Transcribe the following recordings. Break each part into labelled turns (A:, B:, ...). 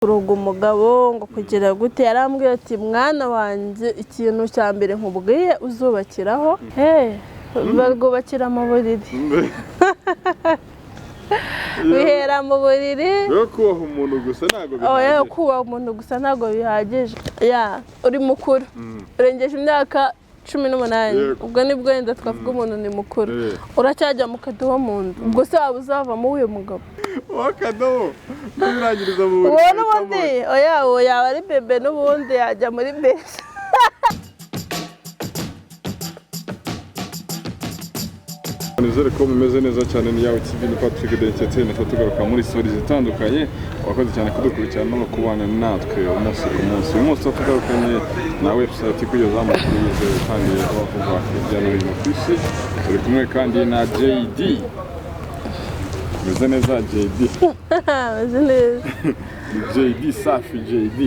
A: Kuroga umugabo ngo kugira gute? Yarambwiye ati: "Mwana wanjye, ikintu cya mbere nkubwiye uzubakiraho, barwubakira mu buriri, bihera mu buriri."
B: Rero kubaha umuntu gusa ntabwo
A: Oya.
B: bihagije.
A: Kubaha umuntu gusa ntabwo bihagije. Ya, uri mukuru, urengeje imyaka 18, ubwo nibwo wenda twavuga umuntu ni mukuru, uracyajya mu kadobo mu nda, ubwo se waba uzavamo uwuhe mugabo?
B: W'akadobo n'ibirangiriza mu buriri.
A: Uwo n'ubundi, oya, uwo yaba ari bébé, n'ubundi yajya muri bese.
B: Nizere ko mumeze neza cyane. Ni yawe TV, ni Patrick Denkete, na tugaruka muri stories zitandukanye. Wakoze cyane kudukurikirana no kubana natwe umunsi ku munsi. Uyu munsi tugarukanye na website ikugezaho amakuru yizewe kandi avugwa hirya no hino ku isi. Turi kumwe kandi na JD. Meze neza, JD?
A: Ameze neza.
B: Ni JD Safi JD.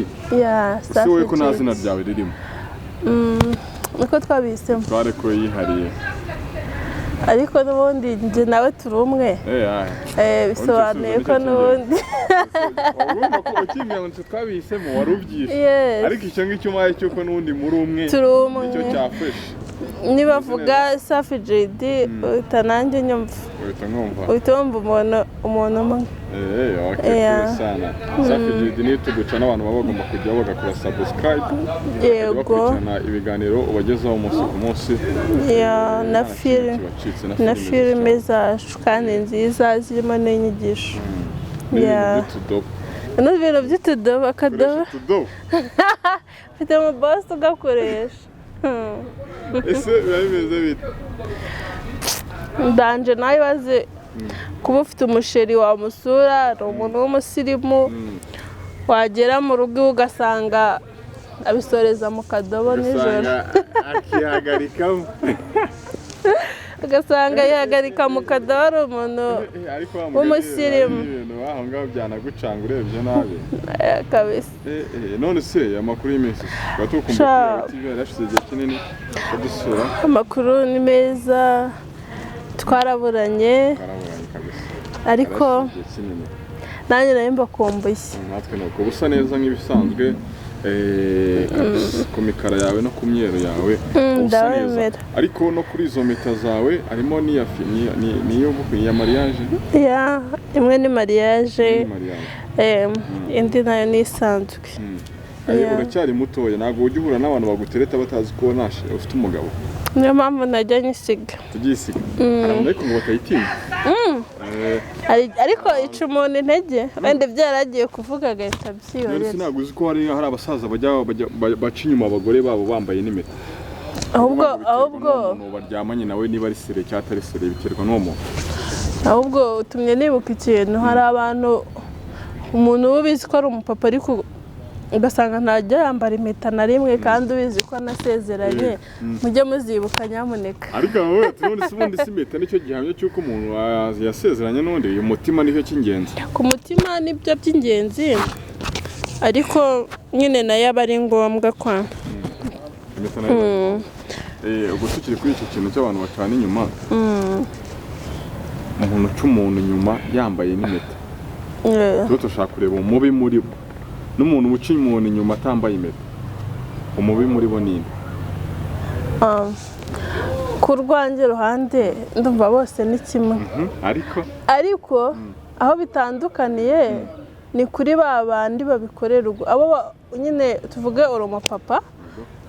A: Ya.
B: Ese wowe ko nta
A: Safi
B: zina
A: JD.
B: ryawe ririmo?
A: Niko twabihisemo.
B: Tware ko yihariye.
A: Ariko n'ubundi njye nawe turi umwe.
B: Aye.
A: Bisobanuye ko n'ubundi
B: Urumva ko ukimbwira ngo nitwe twabihisemo, wari ubyishe.
A: Yes.
B: Ariko icyo ngicyo umpaye cy'uko n'ubundi muri umwe,
A: Turi umwe.
B: nicyo cya fresh.
A: Nibavuga Safi JD, uhita nanjye nyumva.
B: Uhita mwumva.
A: Uhita wumva umuntu umwe.
B: Okay.
A: Yeah.
B: Cool sana. Safi JD niyo tuguca n'abantu baba bagomba kujyaho bagakora subscribe, bakajya bakurikirana ibiganiro ubagezaho umunsi ku munsi.
A: Yeah, na
B: Nta kintu
A: filime
B: kibacitse, na
A: na
B: filime
A: filime
B: zicamo.
A: zacu kandi nziza zirimo n'inyigisho.
B: N'ibintu by'utudobo.
A: N'ibintu by'utudobo, akadobo.
B: Koresha utudobo.
A: Ufite mu bosi ugakoresha.
B: Ese biba bimeze bite?
A: Ndanje nawe ibaze kuba ufite umusheri, wamusura ni umuntu w'umusirimu, wagera mu rugo iwe ugasanga abisoreza mu kadobo nijoro.
B: Ugasanga akihagarikamo.
A: Ugasanga yihagarika mu kadobo, ari umuntu
B: Ariko wa mugani,
A: w'umusirimu.
B: hari ibintu aho ngaho byanagucanga urebye nabi.
A: Kabisa.
B: None se amakuru y'iminsi? Tukaba tukumva
A: Sha.
B: kuri TV, yari hashize igihe kinini badusura.
A: Amakuru ni meza, twaraburanye.
B: Twaraburanye kabisa.
A: Ariko
B: Yari hashize igihe kinini.
A: nanjye nari mbakumbuye.
B: Natwe nuko uba usa neza nk'ibisanzwe, kabisa, ku mikara yawe no ku myero yawe uba usa neza.
A: Ndabemera.
B: Ariko no kuri izo mpeta zawe harimo n'iya n'iyo bukwe, iya mariage.
A: Ya, imwe ni mariage.
B: Ni mariage.
A: Indi nayo ni isanzwe.
B: Ayo,
A: Yeah.
B: uracyari mutoya, ntabwo ujya uhura n'abantu bagutereta batazi ko ufite umugabo?
A: Niyo mpamvu ntajya nyisiga.
B: Tugisiga hari abantu ariko ngo batayitinya.
A: Ariko ica umuntu intege, wenda ibyo yari agiye kuvuga agahita
B: None se
A: abyihorera.
B: ntabwo uzi ko hari abasaza bajya baca inyuma abagore babo bambaye n'impeta?
A: Ahubwo
B: Biterwa
A: ahubwo
B: n'uwo muntu baryamanye nawe, niba ari sérieux cyangwa atari sérieux, biterwa n'uwo muntu.
A: Ahubwo utumye nibuka ikintu. Hari abantu, umuntu uba ubizi ko ari umupapa, ariko ugasanga ntajya yambara impeta na rimwe, kandi ubizi ko anasezeranye. Mujye muzibuka nyamuneka.
B: Ariko abo ubundi si ubundi si impeta nicyo gihamya cy'uko umuntu yasezeranye n'undi? Uyu mutima nicyo cy'ingenzi.
A: Ku mutima nibyo by'ingenzi, ariko nyine nayo aba ari ngombwa kwa
B: Impeta nayo. Ubwo tukiri kuri icyo kintu cy'abantu bacana inyuma, umuntu uca umuntu inyuma yambaye n'impeta, tuba dushaka kureba umubi muri bo n'umuntu uca umuntu inyuma atambaye impeta. Umubi muri bo ni nde?
A: Ku rwanjye ruhande ndumva bose ni kimwe.
B: Ariko
A: Ariko aho bitandukaniye ni kuri ba bandi babikorerwa, abo nyine tuvuge uri umupapa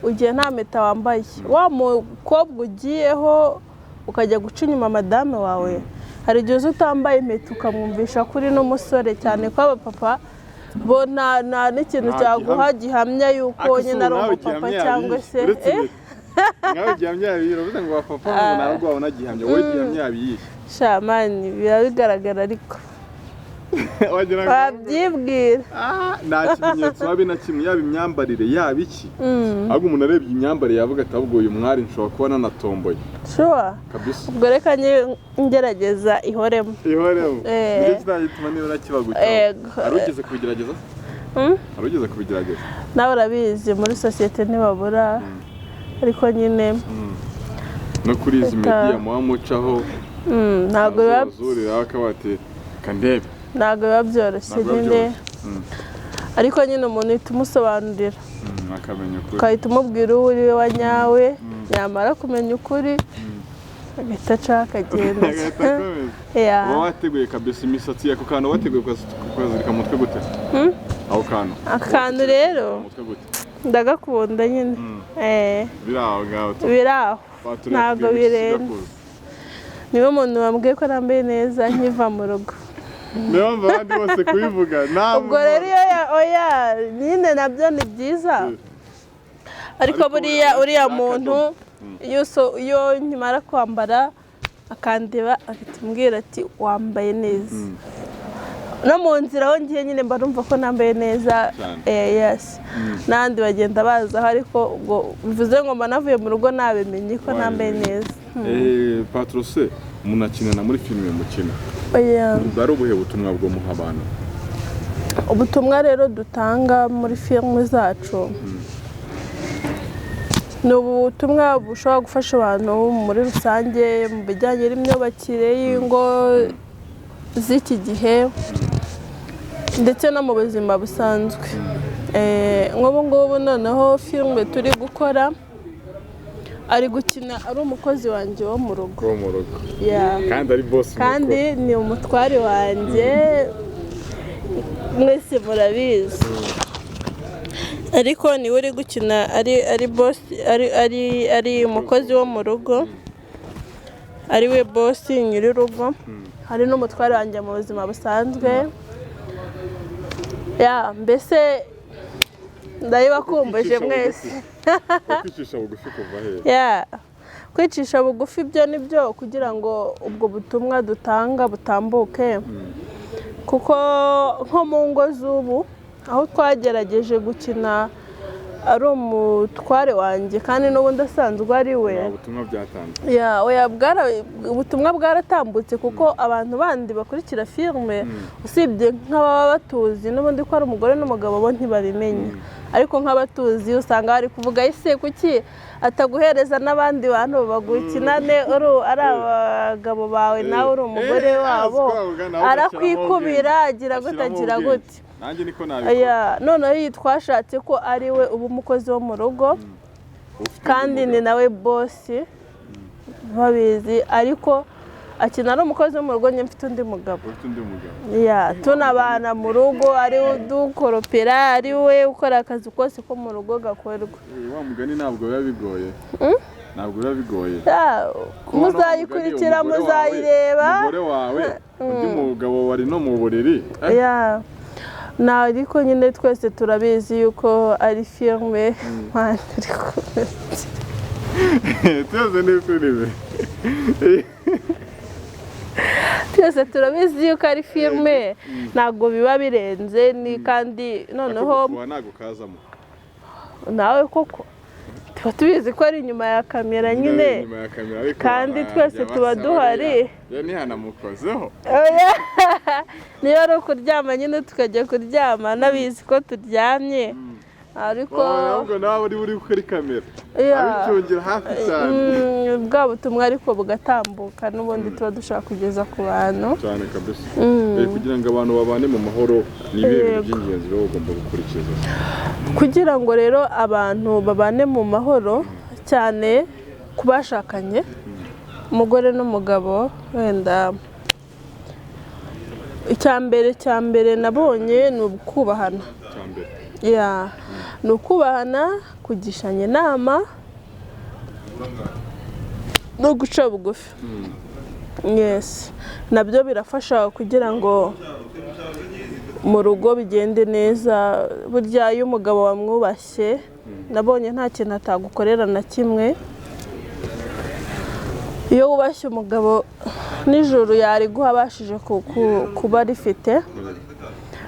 A: ugiye nta mpeta wambaye, wa mukobwa ugiyeho ukajya guca inyuma madame wawe, hari igihe uza utambaye impeta ukamwumvisha ko uri n'umusore, cyane ko abapapa bo nta n'ikintu
B: Nta
A: cyaguha gihamya yuko
B: Ariko si
A: nyine ari
B: nawe
A: umupapa
B: gihamya
A: cyangwa
B: yabiyihe?
A: se
B: Uretse impeta, nawe gihamya yabiyihe? Uravuze ngo abapapa ngo ntabwo wabona gihamya, wowe gihamya yabiyihe?
A: Shamani, biba bigaragara ariko.
B: Wagira ngo
A: Wabyibwira.
B: Ah, nta kimenyetso habe na kimwe, yaba imyambarire, yaba iki. Ahubwo umuntu arebye imyambarire yavuga ati: "Ahubwo uyu mwari nshobora kuba nanatomboye."
A: Sure.
B: Kabisa.
A: Ubwo reka ngerageza ihoremo.
B: Ihoremo.
A: Eh.
B: Nicyo kizagituma nibura kibagucaho.
A: Yego.
B: Hari ugeze kubigerageza? Hari ugeze kubigerageza?
A: Nawe urabizi, muri sosiyete ntibabura, ariko nyine
B: No kuri izi
A: Reka.
B: media muba mucaho,
A: ntabwo biba
B: bazurira bakaba bati: "Kandebe."
A: Ntabwo biba byoroshye
B: Ntabwo biba
A: nyine.
B: byoroshye.
A: Ariko nyine umuntu uhita umusobanurira,
B: Akamenya ukuri.
A: Ukahita umubwira uwo uri we wa nyawe, yamara kumenya ukuri agahita acaho akagenda.
B: Agahita akomeza.
A: Yeah.
B: Uba wateguye kabisa imisatsi, ako kantu wateguye ukazirika mu mutwe gute? Ako kantu.
A: Akantu rero
B: Mu mutwe gute?
A: ndagakunda nyine.
B: Biri aho ngaho tu.
A: Biri aho.
B: Watureba
A: Ntabwo
B: tugiye
A: birenze.
B: gusigakuza.
A: Niwe muntu wambwiye ko nambaye neza nkiva mu rugo.
B: Niyo mpamvu abandi bose kubivuga nta
A: Ubwo rero iyo oya, nyine nabyo ni byiza, ariko
B: Ariko
A: buriya uriya
B: akadomo.
A: muntu iyo nkimara kwambara akandeba, ahita ambwira ati: "Wambaye neza." No mu nzira aho ngiye nyine mba numva ko nambaye neza.
B: Cyane.
A: Yes, n'abandi bagenda bazaho, ariko ubwo bivuze ngo mba navuye mu rugo nabimenye ko nambaye neza.
B: Patrose, umuntu akinana muri filime mukina,
A: Oya.
B: bwari ubuhe butumwa bwo muha abantu?
A: Ubutumwa rero dutanga muri filime zacu ni ubutumwa bushobora gufasha abantu muri rusange mu bijyanye n'imyubakire y'ingo z'iki gihe ndetse no mu buzima busanzwe. Nk'ubu ngubu noneho filime turi gukora, ari gukina ari umukozi wanjye wo mu rugo.
B: Wo mu rugo.
A: Yeah.
B: Kandi ari boss.
A: Kandi ni umutware wanjye, mwese murabizi, ariko niwe uri gukina ari boss, ari umukozi wo mu rugo, ari we boss, nyir'urugo, hari n'umutware wanjye mu buzima busanzwe. Ya, mbese ndayibakumbuje mwese.
B: Kwicisha bugufi kuva hehe?
A: Ya, kwicisha bugufi byo ni byo kugira ngo ubwo butumwa dutanga butambuke, kuko nko mu ngo z'ubu aho twagerageje gukina ari umutware wanjye kandi n'ubundi asanzwe ari we.
B: Nta butumwa byatanze.
A: Ya, oya, ubutumwa bwaratambutse, kuko abantu bandi bakurikira filime, usibye nk'ababa batuzi n'ubundi ko ari umugore n'umugabo, bo ntibabimenya, ariko nk'abatuzi usanga bari kuvuga: "Ese kuki ataguhereza n'abandi bantu bagukinane, ari abagabo bawe, nawe uri umugore wabo?" Arakwikubira, agira gute, agira gute.
B: Nanjye niko nabikora.
A: Oya, noneho iyi twashatse ko ari we uba umukozi wo mu rugo
B: Ufite
A: kandi
B: undi
A: ni nawe boss, babizi, ariko akina ari umukozi wo mu rugo, njye mfite undi mugabo.
B: Ufite undi mugabo.
A: Ya, tunabana mu rugo, ari we udukoropera, ari we ukora akazi kose ko mu rugo gakorwa.
B: Wa mugani ntabwo biba bigoye, ntabwo biba bigoye.
A: Ya,
B: Kubona
A: muzayikurikira,
B: umugore wawe,
A: muzayireba.
B: Umugore wawe, undi mugabo wari no mu buriri.
A: Ya, na ariko nyine twese turabizi yuko ari filime. Mwana, uri kumwe.
B: Twese ni filime.
A: Twese turabizi yuko ari filime, ntabwo biba birenze ni kandi noneho
B: Ako gufuha ntabwo kazamo.
A: Nawe koko tuba tubizi ko ari inyuma ya kamera nyine.
B: Inyuma ya kamera, ariko
A: Kandi twese
B: bajya
A: tuba
B: basaba
A: duhari.
B: Ya ntihanamukozeho.
A: Oya. Niba ari ukuryama nyine tukajya kuryama nabizi ko turyamye, ariko
B: Ahubwo nawe uri kuri kamera
A: Ya.
B: abicungira hafi cyane.
A: Bwa butumwa ariko bugatambuka n'ubundi tuba dushaka kugeza ku bantu.
B: Cyane kabisa. Kugira ngo abantu babane mu mahoro, ni ibihe bintu by'ingenzi baba bagomba gukurikiza?
A: Kugira ngo rero abantu babane mu mahoro, cyane ku bashakanye, umugore n'umugabo, wenda icya mbere, cya mbere nabonye ni ukubahana.
B: Cya mbere.
A: Ya, ni ukubahana, kugishanya inama no guca bugufi. Yes, nabyo birafasha kugira ngo mu rugo bigende neza. Burya iyo umugabo wamwubashye, nabonye nta kintu atagukorera na kimwe. Iyo wubashye umugabo, nijoro yariguha abashije kuba rifite.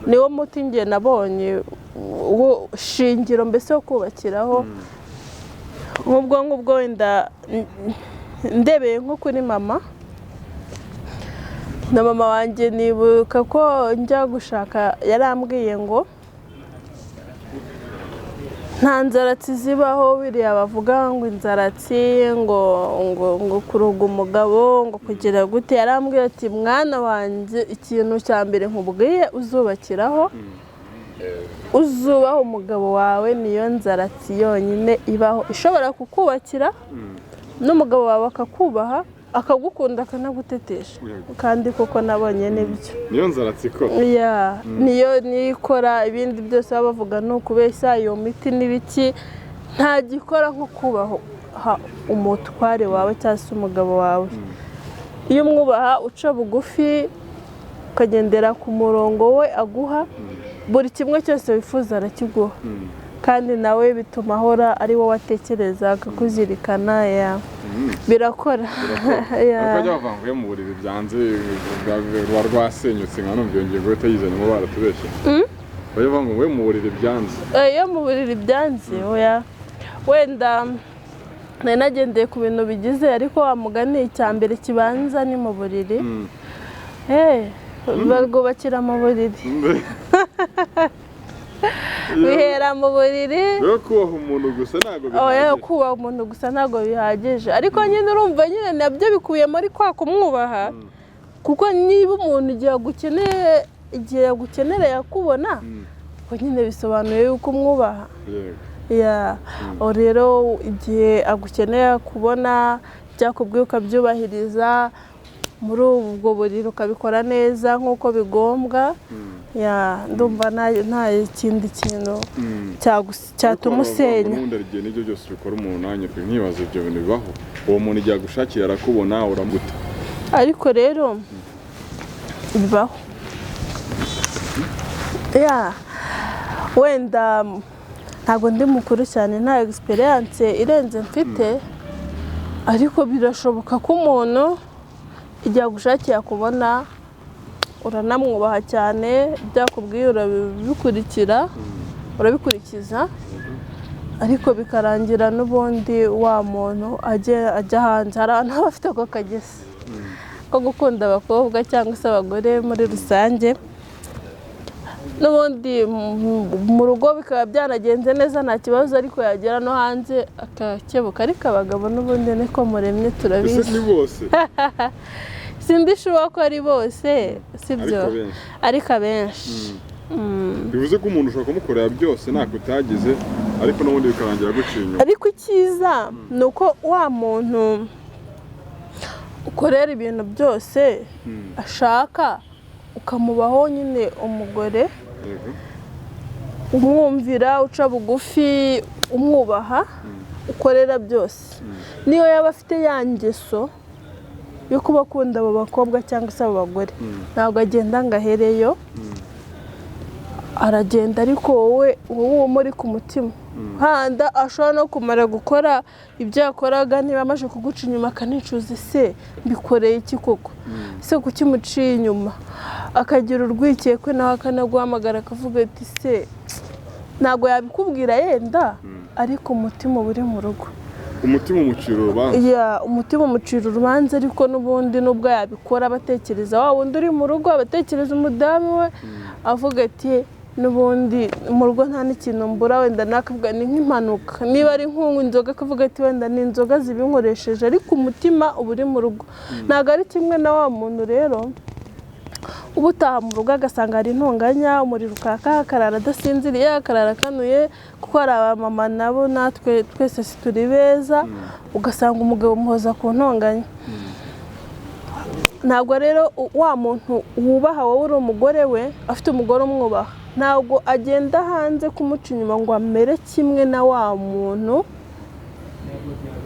A: Niwo muti njye nabonye, wo shingiro mbese wo kubakiraho. Nk'ubwo wenda ndebeye nko kuri mama na mama wanjye, nibuka ko njya gushaka yarambwiye ngo nta nzaratsi zibaho, biriya bavuga ngo inzaratsi, ngo kuroga umugabo, ngo kugira gute. Yarambwiye ati: "Mwana wanjye, ikintu cya mbere nkubwiye uzubakiraho Uzubaha umugabo wawe, niyo nzaratsi yonyine ibaho ishobora kukubakira, n'umugabo wawe akakubaha, akagukunda, akanagutetesha. Kandi koko nabonye nibyo.
B: Niyo nzaratsi ikora.
A: Yeah, niyo ikora. Ibindi byose baba bavuga ni ukubeshya, iyo miti n'ibiki, nta gikora nko kubaha umutware wawe cyangwa se umugabo wawe. Iyo umwubaha, uca bugufi, ukagendera ku murongo we aguha, buri kimwe cyose wifuza arakiguha. Kandi nawe bituma ahora ari wowe atekereza, akakuzirikana. Yeah, birakora. Yeah.
B: Ariko bajya bavuga ngo iyo mu buriri byanze ruba rwasenyutse, nka numva iyo ngingo utayizanyemo baratubeshye. Bajya bavuga ngo we mu buriri byanze.
A: Iyo mu buriri byanze, oya, wenda nari nagendeye ku bintu bigize, ariko wa mugani icya mbere kibanza ni mu buriri. Barwubakira mu buriri, bihera mu buriri.
B: Rero kubaha umuntu gusa ntabwo
A: Oya,
B: bihagije.
A: Kubaha umuntu gusa ntabwo bihagije, ariko nyine urumva nyine nabyo bikubiye muri kwa kumwubaha, kuko niba umuntu igihe agukeneye, igihe yagukenereye akubona, ubwo nyine bisobanuye yuko umwubaha. Yeah. Aho rero igihe agukeneye kubona, byakubwiye ukabyubahiriza, muri ubwo buriri ukabikora neza nk'uko bigombwa. Yeah, ndumva nta kindi kintu cyatuma
B: Ariko baravuga ngo
A: usenya.
B: N'ubundi hari igihe n'ibyo byose ubikora umuntu ntanyurwe. Nkibaza, ibyo bintu bibaho? Uwo muntu igihe agushakiye arakubona, uramuta.
A: Ariko rero bibaho. Yeah, wenda ntabwo ndi mukuru cyane, nta experience irenze mfite, ariko birashoboka ko umuntu igihe agushakiye akubona, uranamwubaha cyane, byakubwiye urabikurikira, urabikurikiza, ariko bikarangira n'ubundi wa muntu ajya hanze. Hari abantu baba bafite ako kagesi ko gukunda abakobwa cyangwa se abagore muri rusange, n'ubundi mu rugo bikaba byanagenze neza, nta kibazo, ariko yagera no hanze akakebuka. Ariko abagabo n'ubundi niko muremye.
B: Ese
A: Turabizi.
B: ni bose?
A: Sindi sure ko ari bose, sibyo.
B: Ariko benshi.
A: Ariko abenshi.
B: Bivuze ko umuntu ushobora kumukorera byose ntako utagize, ariko n'ubundi bikarangira aguciye inyuma.
A: Ariko icyiza ni uko wa muntu ukorera ibintu byose ashaka, ukamubaho nyine umugore umwumvira, uca bugufi, umwubaha, ukorera byose, niyo yaba afite ya ngeso yo kuba akunda abo bakobwa cyangwa se abo bagore, ntabwo agenda ngo ahereyo. Aragenda, ariko wowe uwo muri ku mutima handa ashobora no kumara gukora ibyo yakoraga, niba amaze kuguca inyuma akanicuza: "Ese mbikoreye iki koko? Se kuki muciye inyuma?" Akagira urwikekwe, nawe akanaguhamagara akavuga ati se ntabwo yabikubwira yenda, ariko umutima uba uri mu rugo.
B: Umutima umucira urubanza.
A: Yeah, umutima umucira urubanza, ariko n'ubundi nubwo yabikora, abatekereza wa wundi uri mu rugo, abatekereza umudamu we, avuga ati n'ubundi mu rugo nta n'ikintu mbura, wenda nakavuga ni nk'impanuka, niba ari nk'unywa inzoga akavuga ati wenda ni inzoga zibinkoresheje, ariko umutima uba uri mu rugo. Ntabwo ari kimwe na wa muntu rero uba utaha mu rugo agasanga hari intonganya, umuriro ukaka, akarara adasinziriye, akarara akanuye, kuko hari abamama nabo, natwe twese si turi beza, ugasanga umugabo umuhoza ku ntonganya. Ntabwo rero wa muntu wubaha wowe uri umugore we, afite umugore umwubaha, ntabwo agenda hanze kumuca inyuma ngo amere kimwe na wa muntu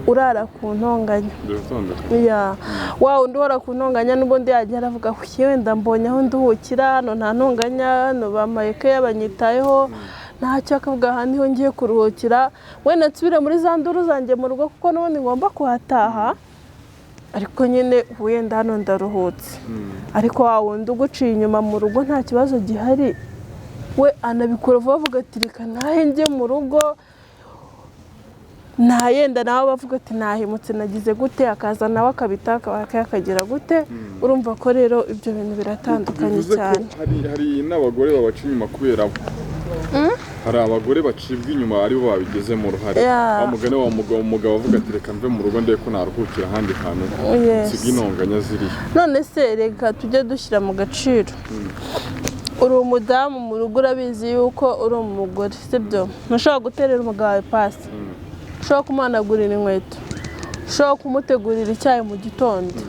A: urara ku ntonganya.
B: Biratandukanye.
A: Yeah. Wa wundi uhora ku ntonganya n'ubundi yajya aravuga: "Huye, wenda mbonye aho nduhukira, hano nta ntonganya, hano bampaye keya, banyitayeho, ntacyo." Akavuga: "Aha niho ngiye kuruhukira, wenda nsubire muri za nduru zanjye mu rugo, kuko n'ubundi ngomba kuhataha, ariko nyine wenda hano ndaruhutse." Ariko wa wundi uguciye inyuma mu rugo nta kibazo gihari, we anabikora vuba, avuga ati reka ntahe njye mu rugo, ntayenda nawe bavuga ati nahimutse, nagize gute, akaza nawe akabita akagira gute. Urumva ko rero ibyo bintu biratandukanye
B: Bivuze ko
A: cyane.
B: hari n'abagore babaca inyuma kubera bo. Hari abagore bacibwa inyuma aribo babigizemo uruhare.
A: Yeah.
B: Wa mugani wa mugabo, umugabo avuga ati reka mve mu rugo ndebe ko naruhukira ahandi hantu, nsiga intonganya ziriyo.
A: None se reka tujye dushyira mu gaciro. Uri umudamu mu rugo, urabizi yuko uri umugore, sibyo? Ntushobora guterera umugabo wawe pasi, ushobora kumuhanagurira inkweto, ushobora kumutegurira icyayi mu gitondo,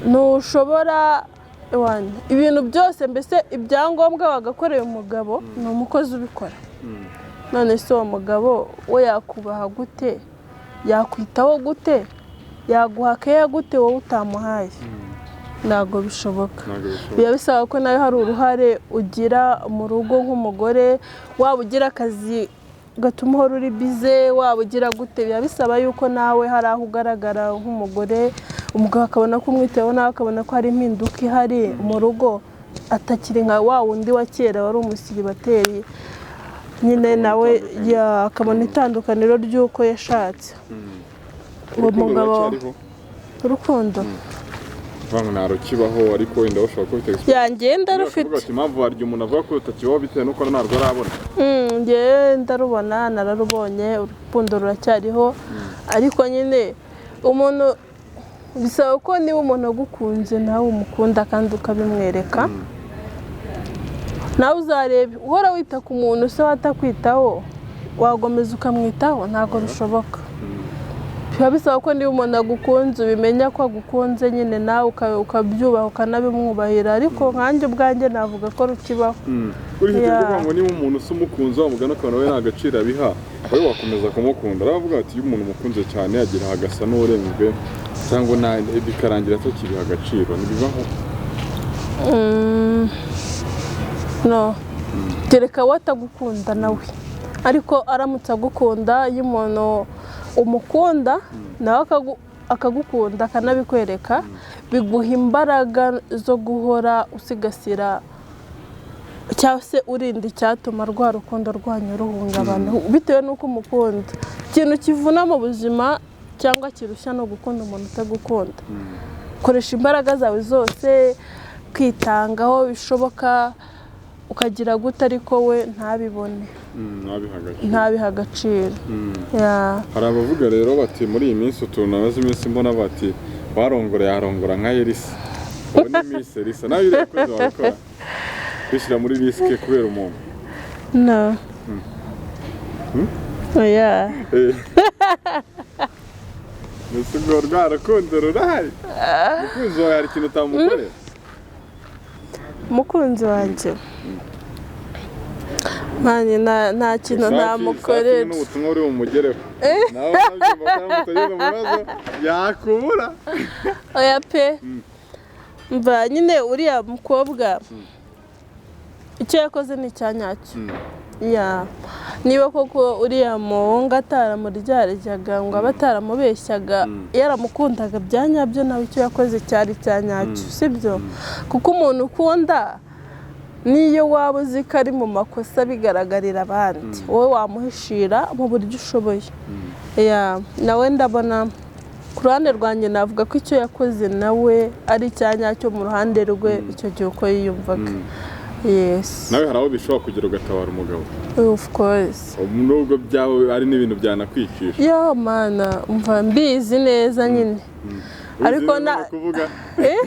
A: ntushobora ewana, ibintu byose, mbese ibyangombwa wagakoreye umugabo ni umukozi ubikora. None se uwo mugabo we yakubaha gute? Yakwitaho gute? Yaguha keya gute wowe utamuhaye? Ntabwo bishoboka.
B: Ntabwo bishoboka.
A: Biba bisaba ko nawe hari uruhare ugira mu rugo nk'umugore, waba ugira akazi gatuma uhora uri busy, waba ugira gute, biba bisaba yuko nawe hari aho ugaragara nk'umugore, umugabo akabona ko umwitayeho, nawe akabona ko hari impinduka ihari mu rugo, atakiri nka wa wundi wa kera wari umusiribateri nyine.
B: Akabona
A: Nawe
B: itandukaniro.
A: Akabona itandukaniro ry'uko yashatse uwo
B: Urukundo
A: mugabo.
B: ruracyariho?
A: Urukundo?
B: Uvuga ngo ntarukibaho, ariko wenda bashobora kuba bifite
A: Yangenda rufite.
B: Bakavuga ati impamvu harya umuntu avuga ko rutakibaho bitewe n'uko ntarwo arabona.
A: Njyewe ndarubona, nararubonye, urukundo ruracyariho. Ariko nyine umuntu bisaba ko niba umuntu agukunze nawe umukunda kandi ukabimwereka. Nawe uzarebe, uhora wita ku muntu se watakwitaho, wagomeza ukamwitaho? Ntabwo bishoboka. Biba bisaba ko niba umuntu agukunze ubimenya ko agukunze nyine, nawe ukabyubaha, ukanabimwubahira. Ariko nkanjye ubwanjye navuga ko rukibaho.
B: Kuri icyo kuvuga ngo niba umuntu usa umukunzi wa mugani ukabona we nta gaciro abiha, wowe wakomeza kumukunda? Aravuga ati iyo umuntu umukunze cyane agira agasa n'urenzwe cyangwa bikarangira atakibiha agaciro, ntibibaho?
A: No, kereka we atagukunda nawe. Ariko aramutse agukunda, iyo umuntu umukunda nawe akagukunda akanabikwereka, biguha imbaraga zo guhora usigasira cyangwa se urinda icyatuma rwa rukundo rwanyu ruhungabana, bitewe n'uko umukunda. Ikintu kivuna mu buzima cyangwa kirushya no gukunda umuntu utagukunda. Koresha imbaraga zawe zose, kwitangaho bishoboka, ukagira gute, ariko we ntabibone.
B: Ntabiha agaciro.
A: Ntabihe agaciro. Yeah.
B: Hari abavuga rero bati muri iyi minsi utuntu namaze iminsi mbona, bati warongora yarongora nka Elisa. Ubu ni Miss Elisa. Nawe uriya koze wabikora, kwishyira muri risk kubera umuntu?
A: No. Oya.
B: Mbese ubwo rwa rukundo rurahari? Umukunzi wawe hari ikintu utamukorera?
A: Umukunzi wanjye mani, nta kintu
B: Safi,
A: ntamukorera.
B: Safi, n'ubutumwa uri bumugereho, nawe unabyumva ko aramutse ageze mu bibazo yakubura.
A: Oya pe. Mva nyine, uriya mukobwa icyo yakoze ni icya nyacyo. Yeah, niba koko uriya muhungu ataramuryaryaga, ngo abe ataramubeshyaga, yaramukundaga bya nyabyo, nawe icyo yakoze cyari icya nyacyo, sibyo? Kuko umuntu ukunda, niyo waba uzi ko ari mu makosa bigaragarira abandi, wowe wamuhishira mu buryo ushoboye. Yeah, nawe ndabona ku ruhande rwanjye navuga ko icyo yakoze nawe ari icya nyacyo mu ruhande rwe icyo gihe uko yiyumvaga. Yes.
B: Nawe hari aho bishobora kugera ugatabara umugabo?
A: Of course.
B: Nubwo byaba ari n'ibintu byanakwicisha?
A: Yo mana, umva, mbizi neza nyine, ariko
B: Uzi neza kuvuga.
A: Eh?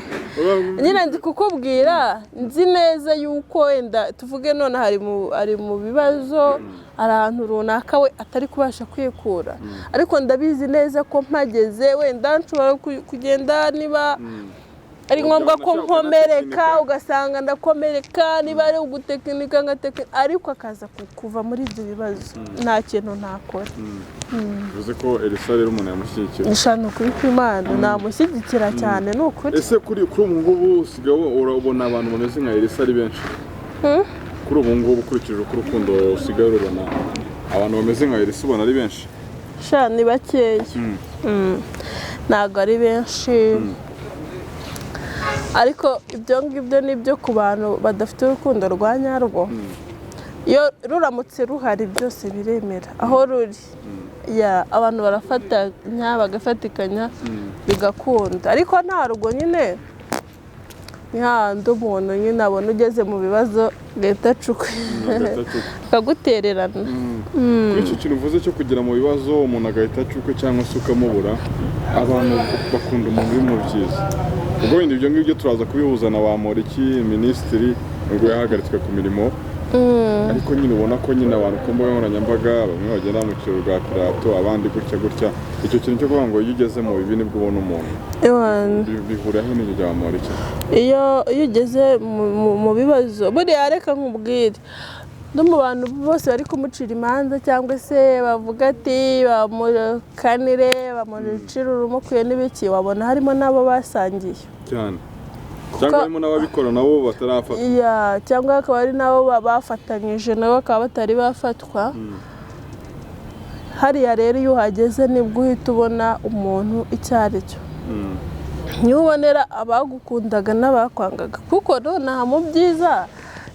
A: Nyine ndi kukubwira, nzi neza yuko wenda tuvuge none ari mu bibazo, ari ahantu runaka we atari kubasha kwikura, ariko ndabizi neza ko mpageze wenda nshobora kugenda, niba ari ngombwa ko
B: Ushobora
A: nkomereka,
B: kunatekinika.
A: ugasanga ndakomereka, niba ari ugutekinika ngatekinika, ariko akaza kuva muri ibyo bibazo, nta kintu ntakora.
B: Bivuze ko Elisa rero umuntu yamushyigikira?
A: Nshana ukuri kw'Imana, namushyigikira cyane, ni ukuri.
B: Ese kuri ubu ngubu usigaye urabona abantu bameze nka Elisa ari benshi? Kuri ubu ngubu, ukurikije uko urukundo usigaye urubona, abantu bameze nka Elisa ubona ari benshi?
A: Sha, ni bakeya. Ntabwo ari benshi, ariko ibyo ngibyo ni ibyo ku bantu badafite urukundo rwa nyarwo. Iyo ruramutse ruhari byose biremera aho ruri. Yeah, abantu barafatanya, bagafatikanya, bigakunda. Ariko ntarwo nyine ni hahandi umuntu nyine abona ugeze mu bibazo gahita acukwe,
B: Agahita acuka.
A: akagutererana.
B: Kuri icyo kintu uvuze cyo kugera mu bibazo umuntu agahita acuka cyangwa se ukamubura, abantu bakunda umuntu uri mu byiza. Ubwo wenda ibyo ngibyo turaza kubihuza na Bamporiki minisitiri. Nubwo yahagaritswe ku mirimo, ariko nyine ubona ko nyine abantu ku mbuga nkoranyambaga bamwe bagenda bamucira urwa Pilato, abandi gutya gutya. Icyo kintu cyo kuvuga ngo iyo ugeze mu bibi nibwo ubona umuntu,
A: Ewana.
B: Bihurira he n'ibyo bya Bamporiki?
A: Iyo ugeze mu bibazo, buriya reka nkubwire, no mu bantu bose bari kumucira imanza cyangwa se bavuga ati bamukanire, bamucire urumukwiye n'ibiki, wabona harimo n'abo basangiye.
B: Cyane, cyangwa harimo n'ababikora nabo batarafatwa.
A: Yeah, cyangwa hakaba hari n'abo bafatanyije nabo bakaba batari bafatwa. Hariya rero iyo uhageze nibwo uhita ubona umuntu icyo ari cyo, niho ubonera abagukundaga n'abakwangaga, kuko nonaha mu byiza,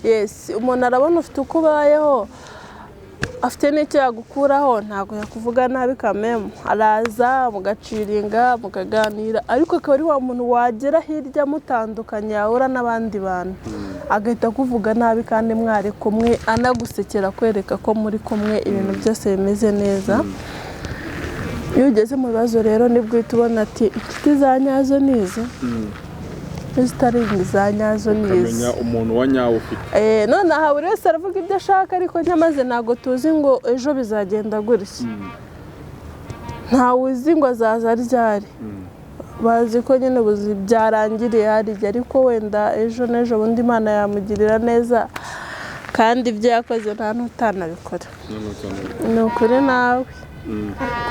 A: yes, umuntu arabona ufite uko ubayeho, afite n'icyo yagukuraho, ntabwo yakuvuga nabi kamemu, araza mugaciringa, mukaganira, ariko akaba ari wa muntu wagera hirya mutandukanye, yahura n'abandi bantu agahita akuvuga nabi kandi mwari kumwe, anagusekera, kwereka ko muri kumwe ibintu byose bimeze neza. Iyo ugeze mu bibazo rero nibwo uhita ubona ati inshuti za nyazo ni izi, n'izitari iza nyazo ni izi.
B: Ukamenya umuntu wa nyawe ufite.
A: Nonaha buri wese aravuga ibyo ashaka, ariko nyamaze ntabwo tuzi ngo ejo bizagenda gutya, ntawe uzi ngo azaza ryari. Bazi ko nyine ubuzi byarangiriye harya, ariko wenda ejo n'ejo bundi Imana yamugirira neza, kandi ibyo yakoze nta n'utanabikora. Ni ukuri nawe,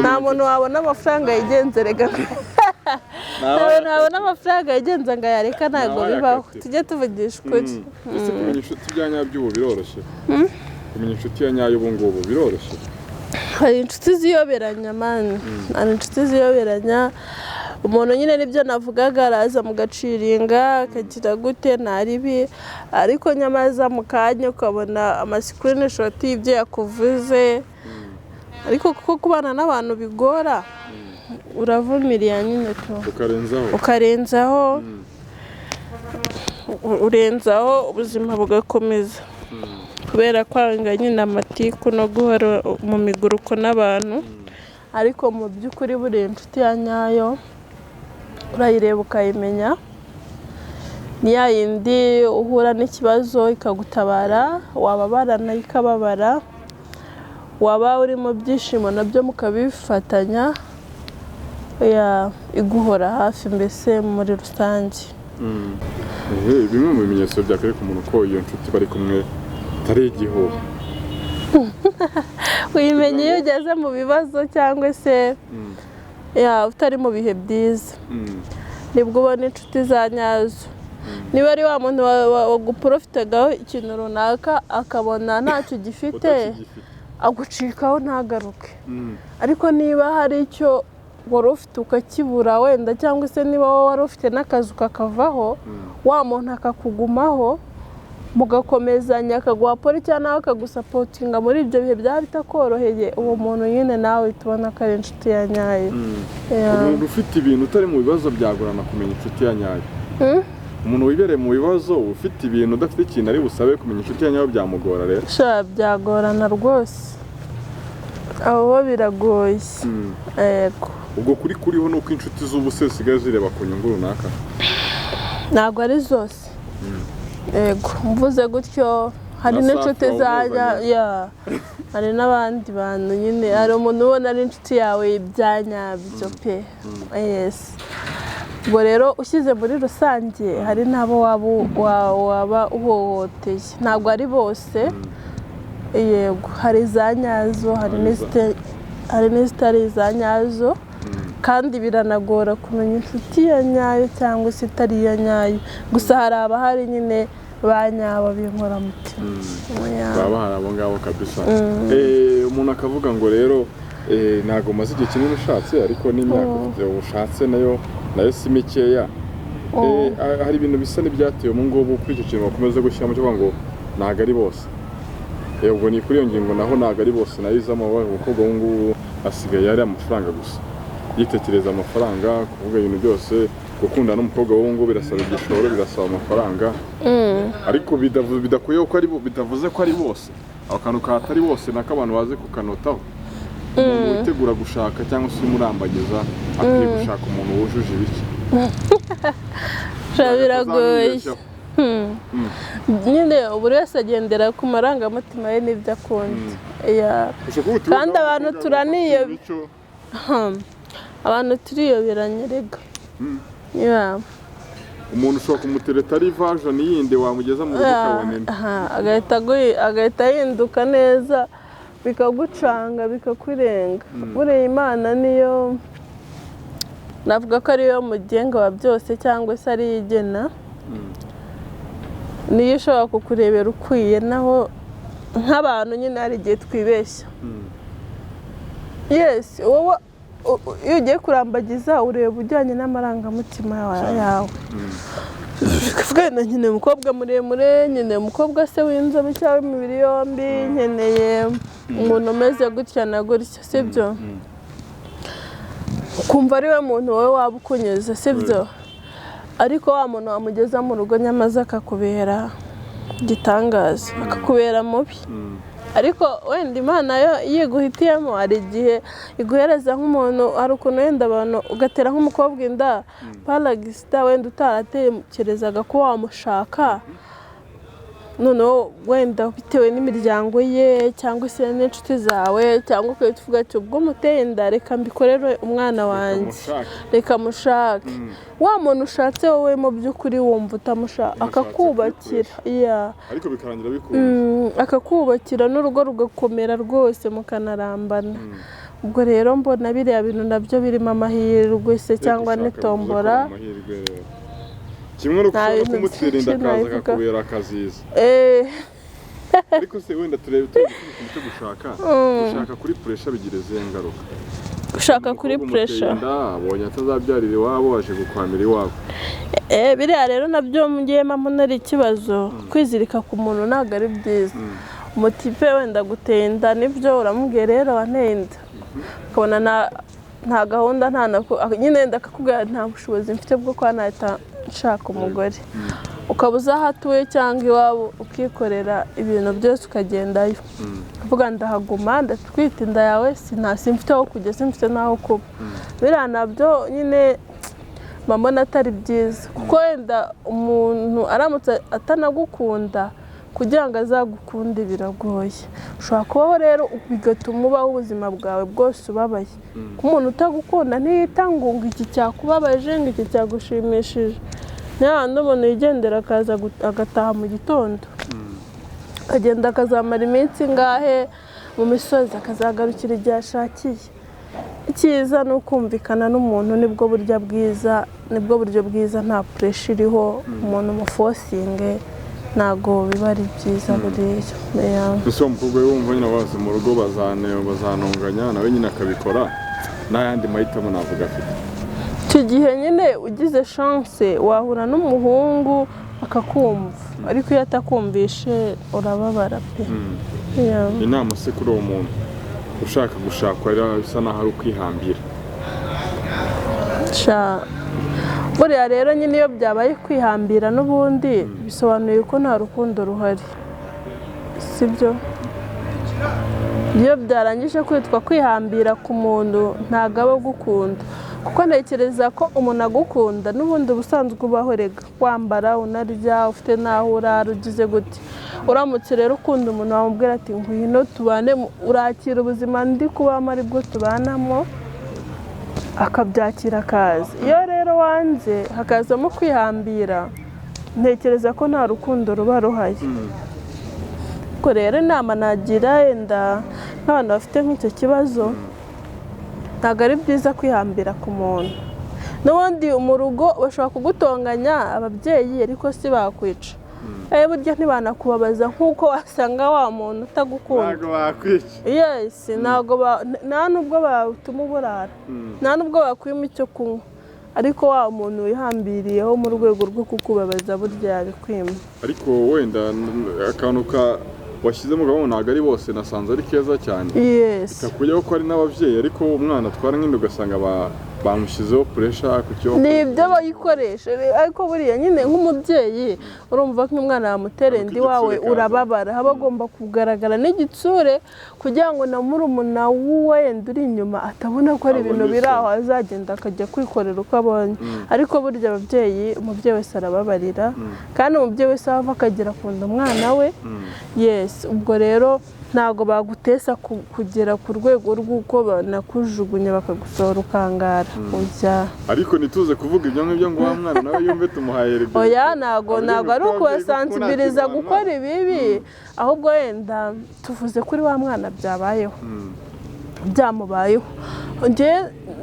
A: nta muntu wabona amafaranga yigenze rega, nta wabona amafaranga yigenza ngo ayareka, ntabwo bibaho, tujye tuvugisha ukuri.
B: Ese kumenya inshuti bya nyabyo ubu biroroshye? Kumenya inshuti ya nyayo ubu ngubu biroroshye?
A: Hari inshuti ziyoberanya man, hari inshuti ziyoberanya. Umuntu nyine nibyo navugaga, araza mugaciringa, akagira gute, nta ribi, ariko nyamaza mu kanya ukabona ama screenshot y'ibyo yakuvuze. Ariko kuko kubana n'abantu bigora, uravumiriya nyine tu.
B: Ukarenzaho.
A: Ukarenzaho, urenzaho, ubuzima bugakomeza, kubera kwanga nyine amatiku no guhora mu miguruko n'abantu. Ariko mu by'ukuri buriya inshuti ya nyayo urayireba ukayimenya, ni ya yindi uhura n'ikibazo ikagutabara, wababara nayo ikababara, waba uri mu byishimo nabyo mukabifatanya, yeah, iguhora hafi mbese muri rusange.
B: Bimwe mu bimenyetso byakwereka umuntu ko iyo nshuti bari kumwe atari igihuha?
A: Uyimenya iyo ugeze mu bibazo cyangwa se, yeah, utari mu bihe byiza, nibwo ubona inshuti za nyazo. Niba ari wa muntu waguporofitagaho ikintu runaka, akabona ntacyo ugifite,
B: Utakigifite.
A: agucikaho ntagaruke. Ariko niba hari icyo wari ufite ukakibura wenda, cyangwa se niba wowe wari ufite n'akazi kakavaho, wa muntu akakugumaho, mugakomezanya, akaguha pole cyangwa nawe akagusapotinga muri ibyo bihe byaba bitakoroheye, uwo muntu nyine nawe uhita ubona ko ari inshuti ya nyayo. Yeah.
B: Umuntu ufite ibintu utari mu bibazo byagorana kumenya inshuti ya nyayo. Umuntu wibereye mu bibazo, ufite ibintu, udafite ikintu ari busabe, kumenya inshuti ya nyayo byamugora rero.
A: Sha, byagorana rwose, abo bo biragoye. Yego.
B: Ubwo kuri kuriho ni uko inshuti z'ubu se zisigaye zireba ku nyungu runaka?
A: Ntabwo ari zose. Yego, mvuze gutyo hari
B: Na
A: n'inshuti
B: Safi
A: za
B: wamuzanye.
A: Yeah, hari n'abandi bantu nyine, hari umuntu ubona ari inshuti yawe bya nyabyo pe, yes. Ubwo rero ushyize muri rusange, hari n'abo waba uhohoteye, ntabwo ari bose. Yego, hari za nyazo, hari
B: Hari
A: hari n'izitari iza nyazo, kandi biranagora kumenya inshuti ya nyayo cyangwa se itari iya nyayo. Gusa hari abahari nyine ba nyabo b'inkoramutima. Yeah.
B: Baba bahari abo ngabo kabisa. Umuntu akavuga ngo rero ntabwo umaze igihe kinini ushatse, ariko n'imyaka ufite ushatse nayo si mikeya. Hari ibintu bisa n'ibyateye ubu ngubu kuri icyo kintu bakomeza gushyiramo cyo kuvuga ngo ntabwo ari bose. Ubwo ni kuri iyo ngingo naho, ntabwo ari bose nayo izamo. Umukobwa ubu ngubu asigaye ari amafaranga gusa, yitekereza amafaranga, kuvuga ibintu byose. Gukundana n'umukobwa w'ubu ngubu birasaba igishoro, birasaba amafaranga, ariko bidakuyeho ko ari bitavuze ko ari bose. Ako kantu katari bose nako abantu baze kukanotaho. Umuntu witegura gushaka cyangwa se umurambagiza akwiye gushaka umuntu wujuje ibiki?
A: Sha, biragoye.
B: Atazamwibeshyaho.
A: Nyine buri wese agendera ku marangamutima ye n'ibyo akunda. Yeah.
B: Ushobora kuba uti
A: Kandi
B: wenda
A: abantu
B: umukobwa
A: turaniye-
B: afite imico.
A: Abantu turiyoberanye rega. Yeah.
B: Umuntu ushobora kumutereta ari version yindi, wamugeza mu rugo ukabona indi.
A: Aha, agahita ahinduka neza, bikagucanga, bikakurenga. Buriya Imana niyo navuga ko ariyo mugenga wa byose, cyangwa se ariyo igena, niyo ishobora kukurebera ukwiye. Naho nk'abantu nyine hari igihe twibeshya. Yes, wowe iyo ugiye kurambagiza ureba ujyanye n'amarangamutima yawe. Ukavuga wenda nkeneye umukobwa muremure, nkeneye umukobwa se w'inzobe cyangwa w'imibiri yombi, nkeneye umuntu umeze gutya na gutya, sibyo? Ukumva ari we muntu wowe waba ukunyuze, sibyo? Ariko wa muntu wamugeza mu rugo nyamaze akakubera igitangaza, akakubera mubi. Ariko wenda Imana yo iyo iguhitiyemo, hari igihe iguhereza nk'umuntu. Hari ukuntu wenda abantu ugatera nk'umukobwa inda paragisita, wenda utaratekerezaga ko wamushaka, noneho wenda bitewe n'imiryango ye cyangwa se n'inshuti zawe, cyangwa ugahita uvuga ati ubwo muteye inda, reka mbikorere umwana wanjye.
B: Mushake.
A: Reka mushake. Wa muntu ushatse wowe mu by'ukuri wumva utamushaka,
B: Umushatse
A: akakubakira. Yeah.
B: Ariko bikarangira bikunze.
A: Akakubakira n'urugo rugakomera rwose, mukanarambana. Ubwo rero mbona biriya bintu nabyo birimo amahirwe se cyangwa
B: Gushaka bivuze ko
A: n'itombora.
B: ari amahirwe rero. Kimwe no
A: Nta
B: ushobora
A: bintu
B: kumutera inda
A: byinshi
B: akaza
A: nabivugaho.
B: akakubera akaziza. Ariko se wenda turebe turi ikintu cyo gushaka, gushaka kuri pressure bigira izihe ngaruka?
A: Gushaka kuri
B: Umukobwa umuteye
A: pressure?
B: inda, abonye atazabyarira iwabo, aje gukwamira iwabo.
A: Biriya rero nabyo ngiyemo mbona ari ikibazo. Kwizirika ku muntu ntabwo ari byiza. Umutipe wenda guteye inda, nibyo, uramubwiye rero wanteye inda, ukabona nta gahunda, nta na nyine wenda akakubwira nta bushobozi mfite bwo kuba nahita nshaka umugore, ukaba uzi aho atuye cyangwa iwabo, ukikorera ibintu byose ukagendayo, ukavuga ndahaguma, ndatwite inda yawe, simfite aho kujya, simfite n'aho kuba. Biriya nabyo nyine mba mbona atari byiza, kuko wenda umuntu aramutse atanagukunda, kugira ngo azagukunde biragoye. Ushobora kubaho rero bigatuma ubaho ubuzima bwawe bwose ubabaye. Kuko umuntu utagukunda ntiyita ngo iki cyakubabaje, ngo iki cyagushimishije. Niyo handi umuntu yigendera akaza agataha mu gitondo, akagenda akazamara iminsi ingahe mu misozi, akazagarukira igihe ashakiye. Icyiza ni ukumvikana n'umuntu, nibwo buryo bwiza, nibwo buryo bwiza, nta pressure iriho. Umuntu umuforcinge ntabwo biba ari byiza buriya. Yeah.
B: Ese uwo mukobwa we wumva nyine baza mu rugo bazanonganya, nawe nyine akabikora, nta yandi mahitamo navuga afite?
A: Icyo gihe nyine ugize chance wahura n'umuhungu akakumva, ariko iyo atakumvishe urababara pe. Yeah.
B: Inama se kuri uwo muntu ushaka gushakwa rero bisa naho ari ukwihambira?
A: Sha, buriya rero nyine iyo byabaye kwihambira n'ubundi bisobanuye ko nta rukundo ruhari, sibyo? Iyo byarangije kwitwa kwihambira ku muntu, ntabwo aba agukunda, kuko ntekereza ko umuntu agukunda n'ubundi ubusanzwe ubaho rega, wambara, unarya, ufite n'aho urara, ugize gute. Uramutse rero ukunda umuntu, wamubwira ati ngwino tubane, urakira ubuzima ndi kubamo aribwo tubanamo, akabyakira akaza. Iyo rero wanze hakazamo kwihambira, ntekereza ko nta rukundo ruba ruhari. Ubwo rero inama nagira yenda nk'abantu bafite nk'icyo kibazo, ntabwo ari byiza kwihambira ku muntu. N'ubundi mu rugo bashobora kugutonganya ababyeyi, ariko si bakwica. Burya ntibanakubabaza nk'uko wasanga wa muntu utagukunda.
B: Ntabwo bakwica.
A: Yes, ntabwo nta nubwo batuma uburara, nta nubwo bakwima icyo kunywa, ariko wa muntu wihambiriyeho mu rwego rwo kukubabaza, burya yabikwima.
B: Ariko wenda akantu ka washyizemo gahunda, ntabwo ari bose, nasanze ari keza cyane. Kakujyaho ko hari n'ababyeyi, ariko umwana atwara nk'inda ugasanga ba Bamushyizeho pressure ku cyo
A: Ni ibyo bayikoresha, ariko buriya nyine nk'umubyeyi urumva ko umwana yamutera inda iwawe
B: Igitsure kaza.
A: urababara. Haba agomba kugaragara n'igitsure kugira ngo na murumuna wenda uri inyuma atabona ko ari
B: Abone
A: ibintu biri
B: isoni.
A: aho, azagenda akajya kwikorera uko abonye. Ariko burya ababyeyi, umubyeyi wese arababarira, kandi umubyeyi wese aho ava akagera akunda umwana we. Yes, ubwo rero ntabwo bagutesa kugera ku rwego rw'uko banakujugunya bakagusohora ukangara ujya.
B: Ariko ntituze kuvuga ibyo ngibyo ngo wa mwana nawe yumve tumuhaye rebe.
A: Oya, ntabwo ari ukubasansibiliza gukora ibibi, ahubwo wenda tuvuze kuri wa mwana byabayeho, byamubayeho. Njye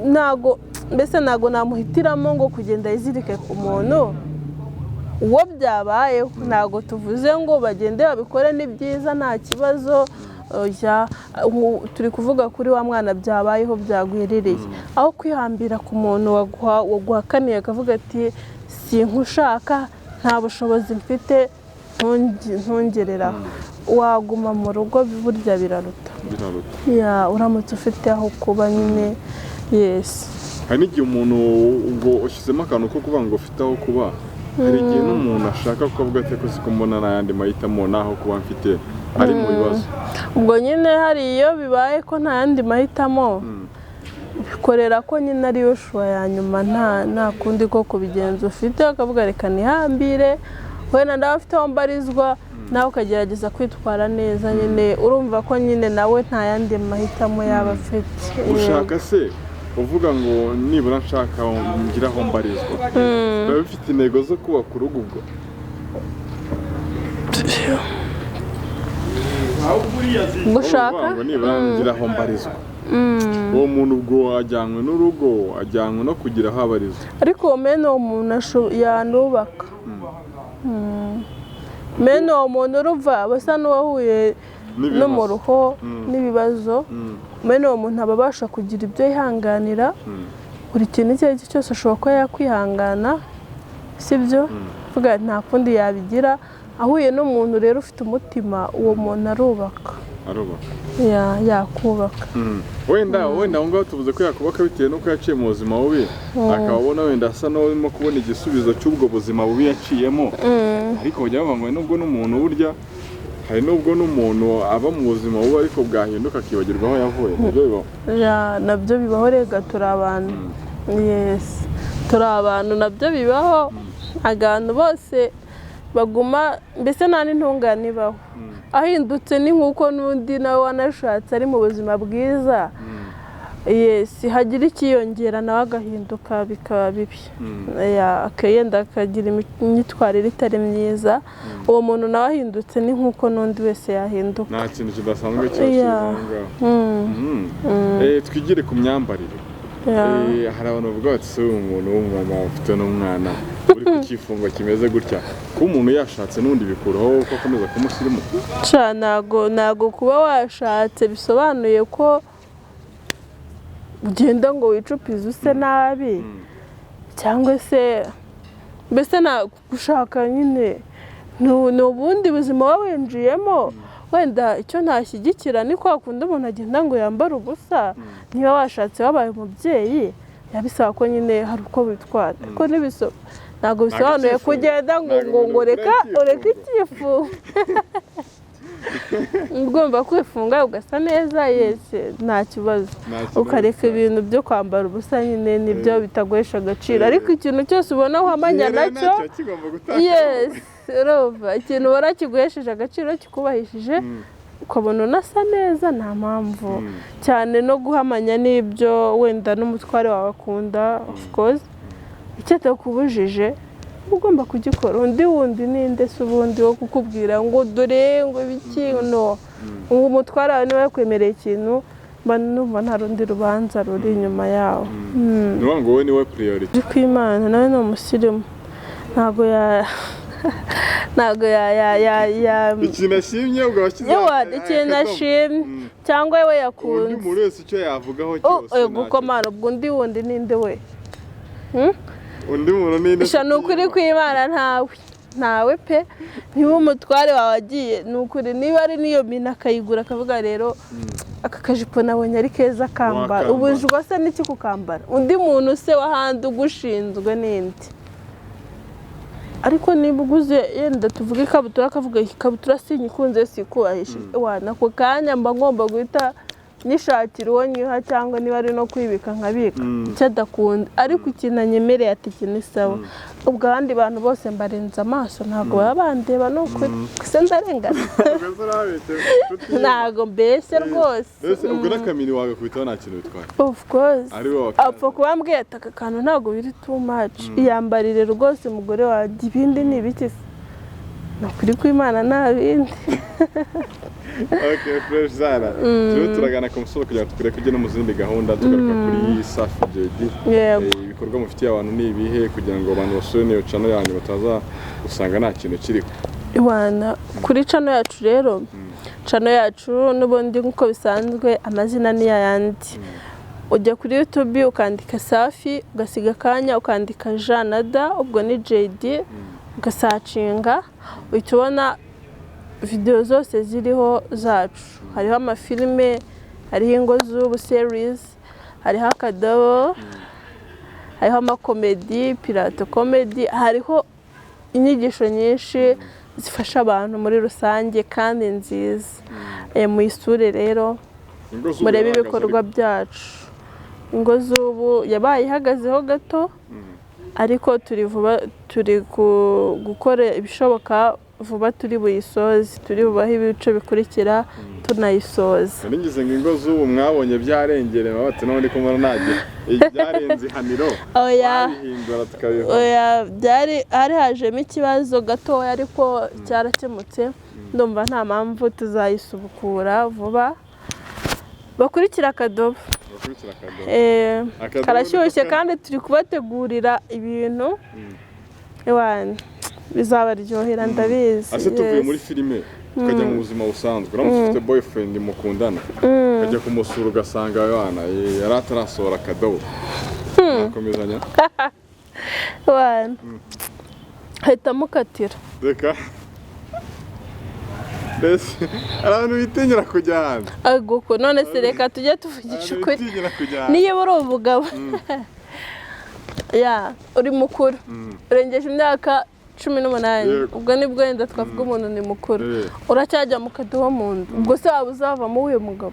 A: ntabwo, mbese ntabwo namuhitiramo ngo kugenda yizirike ku muntu uwo byabayeho. Ntabwo tuvuze ngo bagende babikore, ni byiza, nta kibazo. Oya, turi kuvuga kuri wa mwana byabayeho, byagwiririye. Aho kwihambira ku muntu waguhakaniye akavuga ati: "Sinkushaka, nta bushobozi mfite, ntungereraho," waguma mu rugo, burya biraruta.
B: Biraruta.
A: Yeah, uramutse ufite aho kuba nyine, yes.
B: Hari n'igihe umuntu, ubwo ushyizemo akantu ko kuvuga ngo ufite aho kuba, hari igihe n'umuntu ashaka kuvuga ati: "Ko siko mbona n'ayandi mahitamo, n'aho kuba mfite," ari mu bibazo.
A: Ubwo nyine hari iyo bibaye ko nta yandi mahitamo, bikorera ko nyine ariyo choix ya nyuma, nta kundi ko kubigenza ufite, akavuga: "Reka nihambire, wenda ndaba afite aho mbarizwa." Nawe ukagerageza kwitwara neza nyine, urumva ko nyine nawe nta yandi mahitamo yaba afite.
B: Ushaka se uvuga ngo nibura nshaka ngira aho mbarizwa, biba bifite intego zo kubaka urugo ubwo?
A: Gushaka
B: Uvuga ngo nibura ngira aho mbarizwa, uwo muntu ubwo ajyanywe n'urugo, ajyanywe no kugira aho abarizwa?
A: Ariko mene uwo muntu yanubaka. Mene uwo muntu uruva aba asa n'uwahuye
B: N'ibibazo.
A: n'umuruho n'ibibazo. Mene uwo muntu aba abasha kugira ibyo yihanganira, buri kintu icyo ari cyo cyose ashobora kuba yakwihangana, sibyo? Vuga nta kundi yabigira. Ahuye n'umuntu rero ufite umutima, uwo muntu arubaka.
B: Arubaka.
A: Yakubaka.
B: Wenda aho ngaho tuvuze ko yakubaka bitewe n'uko yaciye mu buzima bubi, akaba abona wenda asa n'urimo kubona igisubizo cy'ubwo buzima bubi yaciyemo. Ariko bajya bavuga ngo nubwo n'umuntu, burya hari n'ubwo n'umuntu aba mu buzima bubi ariko bwahinduka akibagirwa aho yavuye. Nibyo bibaho.
A: Yeah, nabyo bibaho. Rega turi abantu, yes, turi abantu, nabyo bibaho. Abantu bose baguma, mbese nta n'intungane ibaho. Ahindutse ni nk'uko n'undi nawe wanashatse ari mu buzima bwiza, yes, hagira ikiyongera nawe agahinduka bikaba bibi. Yeah, akagenda akagira imyitwarire itari myiza. Uwo muntu nawe ahindutse ni nk'uko n'undi wese yahinduka.
B: Nta kintu kidasanzwe kiba kiri aho ngaho. Twigire ku myambarire. Hari abantu bavuga bati: "Se uyu muntu w'umumama ufite n'umwana uri ku cyifungo kimeze gutya?" Kuba umuntu yashatse n'ubundi bikuraho ko akomeza kumusirimu?
A: Ca ntago kuba washatse bisobanuye ko ugenda ngo wicupize use nabi, cyangwa se mbese na gushaka nyine ni ubundi buzima waba winjiyemo. Wenda icyo ntashyigikira ni kwa kundi umuntu agenda ngo yambare ubusa. Niba washatse, wabaye umubyeyi, yabisaba ko nyine hari uko witwara, ariko ntabwo bisobanuye
B: icyifungo.
A: kugenda ngo
B: Ntabwo
A: ngo reka
B: bikora.
A: Ureke icyifungo. Ugomba kwifunga ugasa neza, yes, nta kibazo.
B: Nta kibazo.
A: Ukareka ibintu byo kwambara ubusa nyine, nibyo bitaguhesha agaciro. Ariko ikintu cyose ubona uhamanya
B: Igihe rero
A: nacyo
B: nacyo kigomba gutakaza.
A: Yes, urumva ikintu ubona kiguhesheje agaciro, kikubahishije, ukabona unasa neza, nta mpamvu cyane no guhamanya n'ibyo wenda n'umutware wawe akunda. Of course, icyo atakubujije uba ugomba kugikora. Undi wundi ninde se ubundi wo kukubwira ngo dore ngo ibiki? No ubu umutware wawe niba yakwemereye ikintu, mba numva nta rundi rubanza ruri inyuma yawo.
B: Ni ukuvuga ngo wowe niwe priority.
A: Uzi ko Imana nawe ni umusirimu, ntabwo ya
B: Ikintu ashimye ubwo washyize
A: Yewe, ikintu ashimye cyangwa we
B: Undi
A: yakunze.
B: muntu wese icyo yavugaho
A: Oh,
B: cyose
A: ego.
B: ntacyo.
A: Komana, ubwo undi wundi ninde we?
B: Undi muntu ninde?
A: Sha, ni ukuri kw'Imana, ntawe. Ntawe pe. Niba umutware wawe agiye, ni ukuri, niba ari n'iyo mini akayigura, akavuga rero aka kajipo nabonye ari keza, kambara.
B: Wakambara.
A: Ubujwa se n'iki kukambara? Undi muntu se w'ahandi ugushinzwe n'indi? Ariko niba uguze, yenda tuvuge ikabutura, akavuga ikabutura sinyikunze, sikubahishije, wana ako kanya mba ngomba guhita nyishakira uwo nyiha, cyangwa niba ari no kwibika nkabika icyo adakunda. Ariko ikintu anyemereye ati iki ni sawa, ubwo abandi bantu bose mbarenze amaso, ntabwo baba bandeba. Ni ukuri se ndarengana?
B: Ubwo se urabeshye, inshuti ye.
A: Ntabwo mbeshye rwose.
B: Mbese ubwo n'akamini wagakubitaho nta kintu bitwaye?
A: Of course.
B: Ari wowe.
A: Apfa kuba mbwiye ati aka kantu ntabwo biri too much, iyambarire rwose umugore wanjye, ibindi ni ibiki se? Ni ukuri kw'Imana, nta bindi.
B: Okay, fresh Zara. Turimo turagana ku musozo kugira ngo tukureke ujye no mu zindi gahunda, tugaruka kuri Safi JD.
A: Yego.
B: Ibikorwa mufitiye abantu ni ibihe, kugira ngo abantu basure n'iyo channel yanyu bataza gusanga nta kintu kiriho?
A: Iwana kuri channel yacu rero, channel yacu n'ubundi nk'uko bisanzwe amazina ni yayandi. Ujya kuri YouTube ukandika Safi, ugasiga akanya, ukandika Jean na Da, ubwo ni JD, ugasearchinga, uhita ubona videwo zose ziriho zacu. Hariho amafilime, hariho Ingo z'Ubu series, hariho Akadobo, hariho amacomedy, Pirato Comedy, hariho inyigisho nyinshi zifasha abantu muri rusange kandi nziza. Muyisure rero.
B: Ingo z'Ubu
A: Murebe
B: yarahagaze
A: ibikorwa
B: ariko.
A: byacu. Ingo z'Ubu yabaye ihagazeho gato, ariko turi vuba, turi gukora ibishoboka, vuba turi buyisoze, turi bubahe ibice bikurikira tunayisoza.
B: Nari ngize ngo Ingo z'Ubu mwabonye byarengereye, baba bati n'ubundi ko mbona ntagiye ibyarenze ihaniro,
A: Oya.
B: twabihindura tukabiva.
A: Oya, byari hari hajemo ikibazo gatoya, ariko cyarakemutse, ndumva nta mpamvu, tuzayisubukura vuba. Bakurikira Akadobo.
B: Bakurikira Akadobo. Akadobo
A: Karashyushye
B: niko
A: kandi turi kubategurira ibintu ewana bizabaryohera, ndabizi.
B: Ase tuvuye
A: Yes.
B: muri filime tukajya mu buzima busanzwe, uramutse ufite boyfriend mukundana, ukajya kumusura ugasanga abana yari atarasohora akadobo, mwakomezanya?
A: Wana ahita amukatira.
B: Reka, mbese hari abantu bitinyira kujya hanze.
A: Aguko none se, reka tujye tuvugisha
B: Abantu
A: ukuri.
B: bitinyira kujya hanze.
A: Niba uri umugabo ya uri mukuru, urengeje imyaka 18, ubwo nibwo wenda twavuga umuntu ni mukuru, uracyajya mu kadobo mu nda, ubwo se waba uzavamo uwuhe mugabo?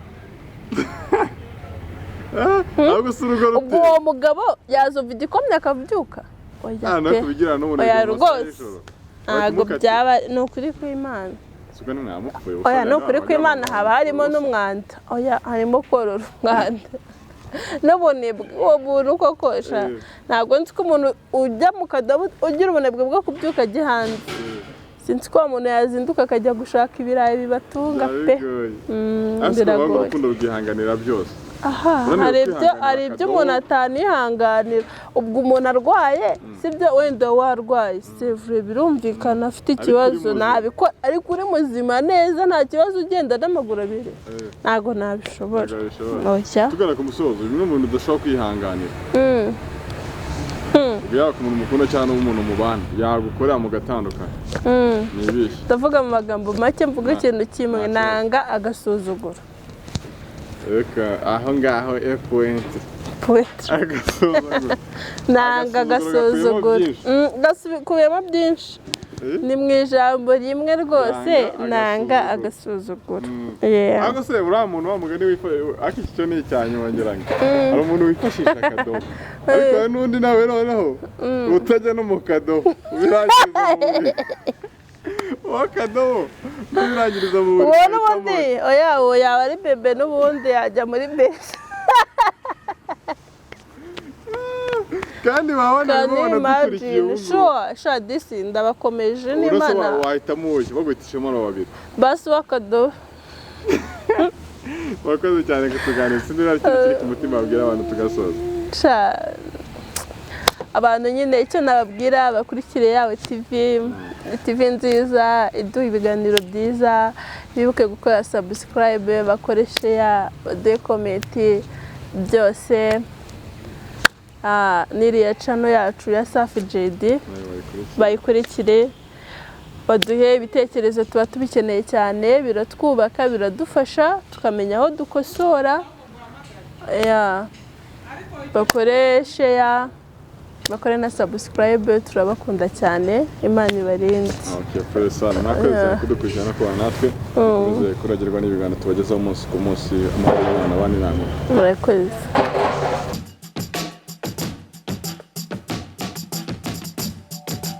B: Ahubwo si urugo
A: Ubwo
B: rute?
A: uwo mugabo yazumva igikomye akabyuka? Oya
B: Ah, no
A: pe.
B: kubigira n'ubunebwe
A: Oya
B: mu masaha
A: rwose.
B: y'ijoro.
A: Ntabwo byaba, ni ukuri kw'Imana.
B: Sibwo ntamupfuye.
A: Oya, ni ukuri kw'Imana, haba harimo n'umwanda. Oya, harimo korora umwanda n'ubunebwe. Uwo muntu koko sha, ntabwo nzi ko umuntu ujya mu kadobo ugira ubunebwe bwo kubyuka ajya hanze, sinzi ko uwo muntu yazinduka akajya gushaka ibirayi bibatunga pe.
B: Ariko bavuga ngo
A: Biragoye.
B: urukundo rwihanganira byose.
A: Aha.
B: Unaniwe
A: Hari ibyo
B: kwihanganira
A: hari ibyo
B: akadobo.
A: umuntu atanihanganira. Ubwo umuntu arwaye, sibyo, wenda warwaye sevure, birumvikana, afite
B: Ariko uri
A: ikibazo
B: muzima.
A: nabikora, ariko uri muzima neza, nta kibazo, ugenda n'amaguru abiri, ntabwo nabishobora.
B: Ntabwo wabishobora.
A: Oya.
B: Tugana ku musozo, bimwe mu bintu udashobora kwihanganira, ubwo yaba ku muntu mukunda cyangwa n'umuntu mubana yagukorera mugatandukana, ni ibihe?
A: Ndavuga mu magambo make, mvuga ikintu kimwe.
B: Nta kibazo.
A: Nanga agasuzuguro.
B: Reka aho ngaho epuwenti.
A: Poetry.
B: Agasuzuguro.
A: Nanga
B: Agasuzuguro
A: agasuzuguro.
B: gakubiyemo byinshi.
A: Gakubiyemo byinshi. Ni mu ijambo rimwe rwose.
B: Nanga
A: Nanga
B: agasuzuguro.
A: agasuzuguro. Yeah.
B: Ahubwo se uriya muntu wa mugani wifa, ariko iki cyo ni icya nyuma, ngira ngo hari umuntu wifashisha akadobo, ariko hari n'undi nawe noneho utajya no mu kadobo, ubirangiriza mu buriri. Uwo kadobo n'ubirangiriza mu buriri.
A: Uwo n'ubundi oya, uwo yaba ari bebe, n'ubundi yajya muri bebe.
B: Kandi babona
A: Can you
B: babona dukurikiye
A: imagine?
B: ubu ngubu.
A: Sure, sha disi ndabakomeje
B: Ubwo se
A: n'Imana.
B: wahitamo uwuhe baguhitishemo abo babiri?
A: Basi w'akadobo.
B: Wakoze cyane kutuganira. Sinzi niba hari ikintu kiri ku mutima wabwira abantu tugasoza.
A: Sha, abantu nyine icyo nababwira, bakurikire Yawe TV, TV nziza iduha ibiganiro byiza. Bibuke gukora subscribe, bakore share, baduhe comment, byose. N'iriya channel yacu ya Safi JD
B: Nawe bayikurikire.
A: Bayikurikire. Baduhe ibitekerezo, tuba tubikeneye cyane, biratwubaka, biradufasha tukamenya aho dukosora. Yeah. Bakore share, bakore na subscribe. Turabakunda cyane, Imana ibarinde.
B: Okay, pole sana, mwakoze cyane kudukurikirana no kubana natwe. Mukomeze kuragirwa n'ibiganiro tubagezaho umunsi ku munsi. Amahoro y'Imana abane namwe.
A: Murakoze.